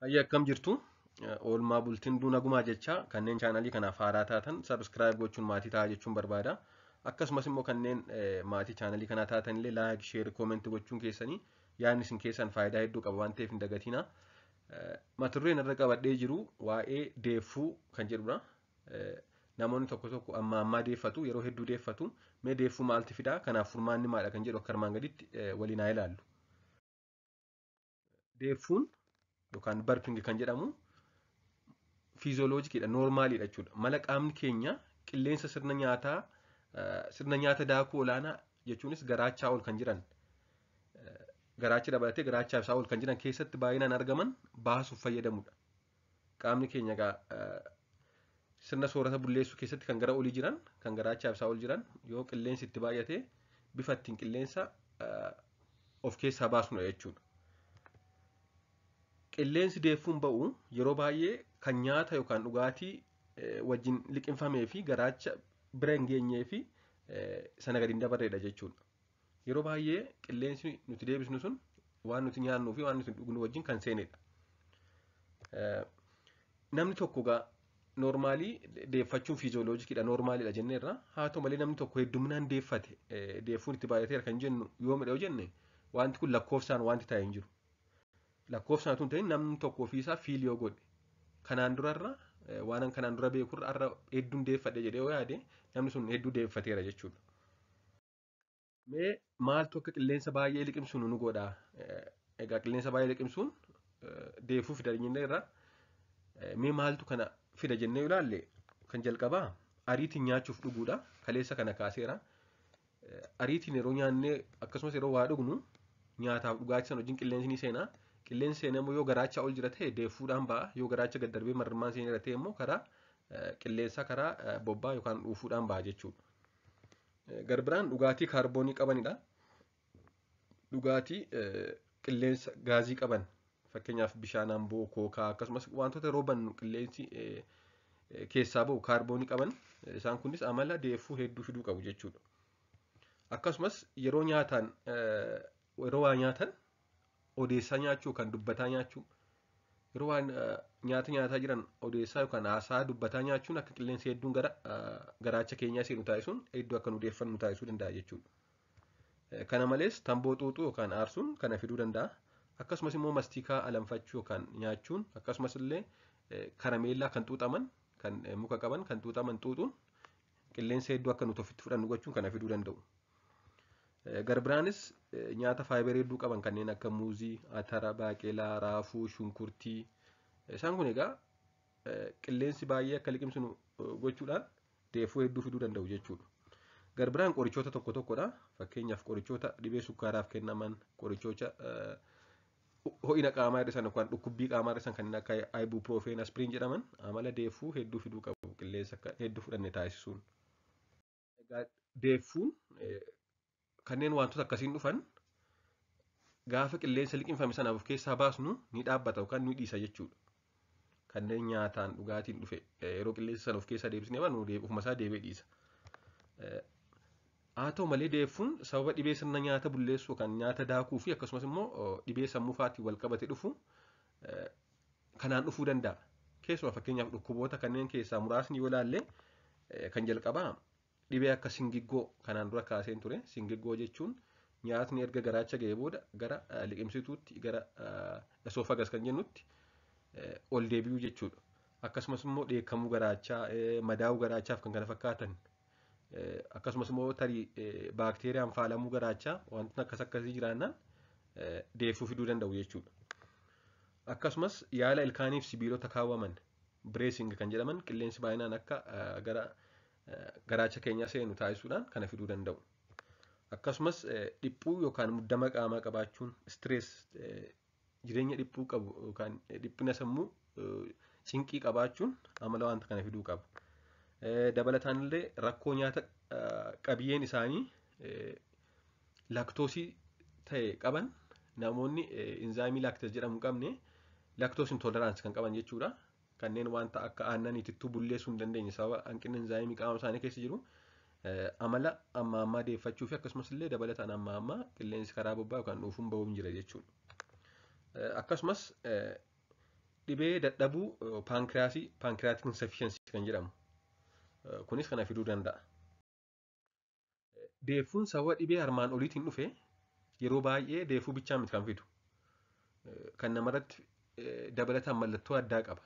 Hayya, akkam jirtu? Oolmaa bultiin nagumaa jecha kanneen chaanalii kanaaf haaraa taatan subscribe gochuun maatii ta'aa jechuun barbaada. Akkasumas immoo kanneen maatii chaanalii kanaa taatan illee like, share, comment gochuun keessanii yaadni isin keessan faayidaa hedduu qaba waan ta'eef hin dagatinaa. Mata dureen irra qabadhee jiru waa'ee deeffuu kan jedhudha. Namoonni tokko tokko amma ammaa deeffatu, yeroo hedduu deeffatu. Mee deeffuu maaltu fidaa? Kanaaf furmaanni maadha kan jedhu akka armaan gaditti waliin haa ilaallu. Deeffuun yookaan burping kan jedhamu fiizooloojikiidha, noormaaliidha jechuudha. Mala qaamni keenya qilleensa sirna nyaataa, sirna nyaata daakuu olaanaa, jechuunis garaachaa ol kan jiran, garaacha dabalatee garaachaa isaa ol kan jiran keessatti baay'inaan argaman baasuuf fayyadamudha. Qaamni keenya egaa sirna soorata bulleessuu keessatti kan gara olii jiran, kan garaachaa isaa ol jiran yoo qilleensi itti baay'ate bifa ittiin qilleensa of keessaa baasnudha jechuudha. Qilleensi deeffuun ba'u yeroo baay'ee kan nyaata yookaan dhugaatii wajjin liqimfamee fi garaacha bira hin geenyee fi sana gadi hin dabarreedha jechuudha. Yeroo baay'ee qilleensi nuti deebisnu sun waan nuti nyaannuu fi waan nuti dhugnu wajjin kan seenedha. Namni tokko egaa noormaalii deeffachuun fiizooloojikiidha, noormaaliidha jenneerra. Haa ta'u malee, namni tokko hedduminaan deeffate, deeffuun itti baay'ateera kan jennu yoomidha yoo jenne, wanti kun lakkoofsaan wanti taa'e hin jiru. Lakkoofsaan otoo hin ta'in, namni tokko ofiisaa feel yoo godhe, kanaan durarra waan kanaan dura beekurra har'a hedduun deeffadhe jedhee yoo yaade, namni sun hedduu deeffateera jechuudha. Mee maaltu akka qilleensa baay'ee liqimsu nu godha? Egaa qilleensa baay'ee liqimsuun deeffuu fida jenneerra. Mee maaltu kana fida jennee ilaalle, kan jalqabaa ariitiin nyaachuuf dhuguudha. Kaleessa kana kaaseera. Ariitiin yeroo nyaannee akkasumas yeroo waa dhugnu nyaataaf dhugaatii sana wajjin qilleensi ni seena. Qilleensi seenee immoo yoo garaachaa ol jira ta'e deeffuudhaan ba'a. Yoo garaacha gad darbee marrimmaan seeneera ta'e immoo karaa qilleensaa, karaa bobbaa yookaan dhuufuudhaan ba'a jechuudha. Garbiraan dhugaatii kaarboonii qabanidha. Dhugaatii qilleensa gaazii qaban, fakkeenyaaf bishaan amboo, kookaa, akkasumas wantoota yeroo bannu qilleensi keessaa bahu kaarboonii qaban, isaan kunis amala deeffuu hedduu fiduu qabu jechuudha. Akkasumas yeroo nyaataan, yeroo waa nyaatan odeessaa nyaachuu yookaan dubbataa nyaachuu, yeroo waan nyaata nyaataa jiran odeessaa yookaan haasaa dubbataa nyaachuun akka qilleensi hedduun gara garaacha keenyaa seenu taasisuun hedduu akka nu deeffannu taasisuu danda'a jechuudha. Kana malees tamboo xuuxuu yookaan aarsuun kana fiduu danda'a. Akkasumas immoo mastiikaa alanfachuu yookaan nyaachuun, akkasumas illee karameellaa kan xuuxaman, kan muka qaban kan xuuxaman xuuxuun qilleensa hedduu akka nuti ofitti fudhannu gochuun kana fiduu danda'u. Garbiraanis nyaata faayibarii hedduu qaban kanneen akka muuzii, atara, baaqelaa, raafuu, shunkurtii, isaan kun egaa qilleensi baay'ee akka liqimsinu gochuudhaan deeffuu hedduu fiduu danda'u jechuudha. Garbiraan qorichoota tokko tokkodha. Fakkeenyaaf qorichoota dhibee sukkaaraaf kennaman, qorichoota ho'ina qaamaa hir'isan yookaan dhukkubbii qaamaa hir'isan kanneen akka ibuprofen, aspirin jedhaman amala deeffuu hedduu fiduu qabu, qilleensa akka hedduu fudhanne taasisuun. Egaa deeffuun kanneen wantoota akkasiin dhufan gaafa qilleensa liqimfame sanaaf of keessaa baasnu ni dhaabbata yookaan ni dhiisa jechuudha. Kanneen nyaataan dhugaatiin dhufe yeroo qilleensa sana of keessaa deebisnee baanu ofuma isaa deebi'ee dhiisa. Haa ta'u malee, deeffuun sababa dhibee sirna nyaata bulleessuu yookaan nyaata daakuu fi akkasumas immoo dhibee sammuu fa'aatiin wal qabate dhufu kanaan dhufuu danda'a. Keessumaa fakkeenyaaf dhukkuboota kanneen keessaa muraasni yoo ilaalle, kan jalqabaa dhibee akka singiggoo kanaan dura kaaseen ture. Singiggoo jechuun nyaatni erga garaacha ga'ee booda gara liqimsituutti, gara esophagus kan jennutti ol deebi'uu jechuudha. Akkasumas immoo dheekkamuu garaachaa, madaa'uu garaachaaf kan kana fakkaatan, akkasumas immoo tarii baakteeriyaan faalamuu garaachaa, wantoonni akkas akkasii jiraannaan deeffuu fiduu danda'u jechuudha. Akkasumas yaala ilkaaniif sibiilota kaawwaman, bracing kan jedhaman, qilleensi baay'inaan akka gara garaacha keenyaa seenu taasisuudhaan kana fiduu danda'u. Akkasumas dhiphuu yookaan muddama qaamaa qabaachuun, stress, jireenya dhiphuu qabu yookaan dhiphina sammuu, cinqii qabaachuun amala wanta kana fiduu qaba. Dabalataan illee rakkoo nyaata qabiyyeen isaanii laktoosii ta'e qaban, namoonni inzaayimii lactase jedhamu hin qabne, lactose intolerance kan qaban jechuudha. Kanneen wanta akka aannaniitittuu bulleessuu hin dandeenye sababa hanqinni inzaayimii qaama isaanii keessa jiru amala amma ammaa deeffachuu fi akkasumas illee dabalataan amma ammaa qilleensi karaa bobbaa yookaan dhuufuun bahuun jira jechuudha. Akkasumas Dhibee dadhabuu paankiraasii, pancreatic insufficiency kan jedhamu, kunis kana fiduu danda'a. Deeffuun sababa dhibee armaan oliitiin dhufe yeroo baay'ee deeffuu bichaa miti kan fidu. Kan namarratti dabalataan mallattoo addaa qaba.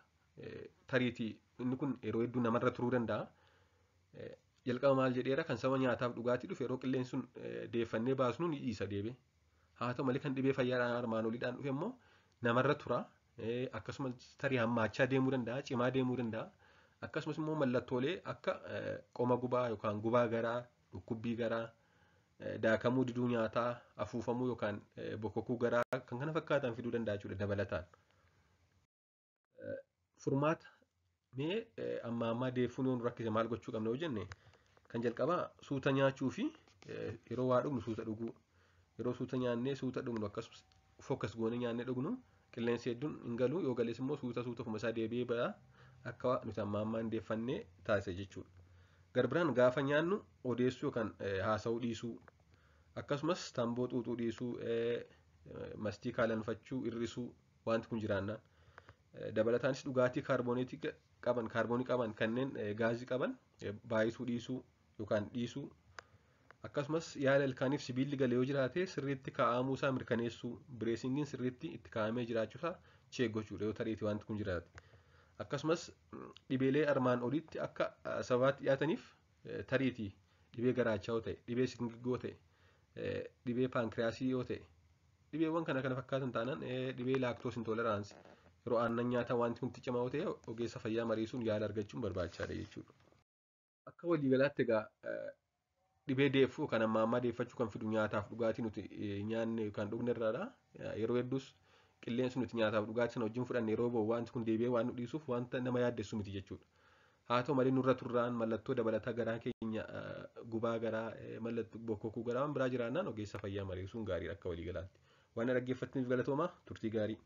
Tariitii inni kun yeroo hedduu namarra turuu danda'a. Jalqaba maal jedheera? Kan sababa nyaataaf dhugaatii dhufe yeroo qilleensi sun deeffannee baasnu ni dhiisa deebi'ee. Haa ta'u malee, kan dhibee fayyaadhaan armaan oliidhaan dhufe immoo namarra tura. Akkasumas tarii hammaachaa deemuu danda'a, cimaa deemuu danda'a. Akkasumas immoo mallattoolee akka qoma gubaa yookaan gubaa garaa, dhukkubbii garaa, daakamuu diduu nyaataa, afuufamuu yookaan bokokuu garaa kan kana fakkaatan fiduu danda'a jechuudha dabalataan. Furmaata mee amma ammaa deeffuun yoo nu rakkise maal gochuu qabna yoo jenne, kan jalqabaa suuta nyaachuu fi yeroo waa dhugnu suuta dhuguu. Yeroo suuta nyaannee suuta dhugnu, akkasumas focus goonee nyaannee dhugnu, qilleensi hedduun hin galu. Yoo galees immoo suuta suuta ofuma isaa deebi'ee ba'a, akka nuti amma ammaa hin deeffannee taasisa jechuudha. Garbiraan gaafa nyaannu odeessuu yookaan haasa'uu dhiisuu, akkasumas tamboo xuuxuu dhiisuu, mastii kaalanfachuu hir'isuu wanti kun jiraannaan. Dabalataanis dhugaatii kaarbooneetii qaban, kaarboonii qaban, kanneen gaazii qaban baay'isuu dhiisuu yookaan dhiisuu, akkasumas yaala ilkaaniif sibiilli galee yoo jiraate sirriitti kaa'amuu isaa mirkaneessuu, bracingiin sirriitti itti kaa'amee jiraachuusaa check gochuudha yoo tariitii wanti kun jiraate. Akkasumas dhibeelee armaan olitti akka sababaatti dhiyaataniif, tariitii dhibee garaachaa yoo ta'e, dhibee singiggoo ta'e, dhibee paankiraasii yoo ta'e, dhibeewwan kana kana fakkaatan taanaan, dhibee lactose intolerance, yeroo aannan nyaata wanti kun cimaa yoo ta'e, ogeessa fayyaa mariisuun yaala argachuun barbaachisaadha jechuudha. Akka waliigalaatti egaa dhibee deeffuu kan amma ammaa deeffachuu kan fidu nyaataaf dhugaatii nuti nyaanne yookaan dhugne irraadha. Yeroo hedduus qilleensi nuti nyaataaf dhugaatii sana wajjin fudhanne yeroo ba'u wanti kun deebi'ee waan nu dhiisuuf wanta nama yaaddessu miti jechuudha. Haa ta'u malee, nurra turraan mallattoo dabalataa garaa keenya gubaa garaa, mallattoo bokkokuu garaa waan biraa jiraannaan ogeessa fayyaa mariisuun gaariidha akka waliigalaatti. Waan dhaggeeffattaniif galatoomaa, turtii gaarii.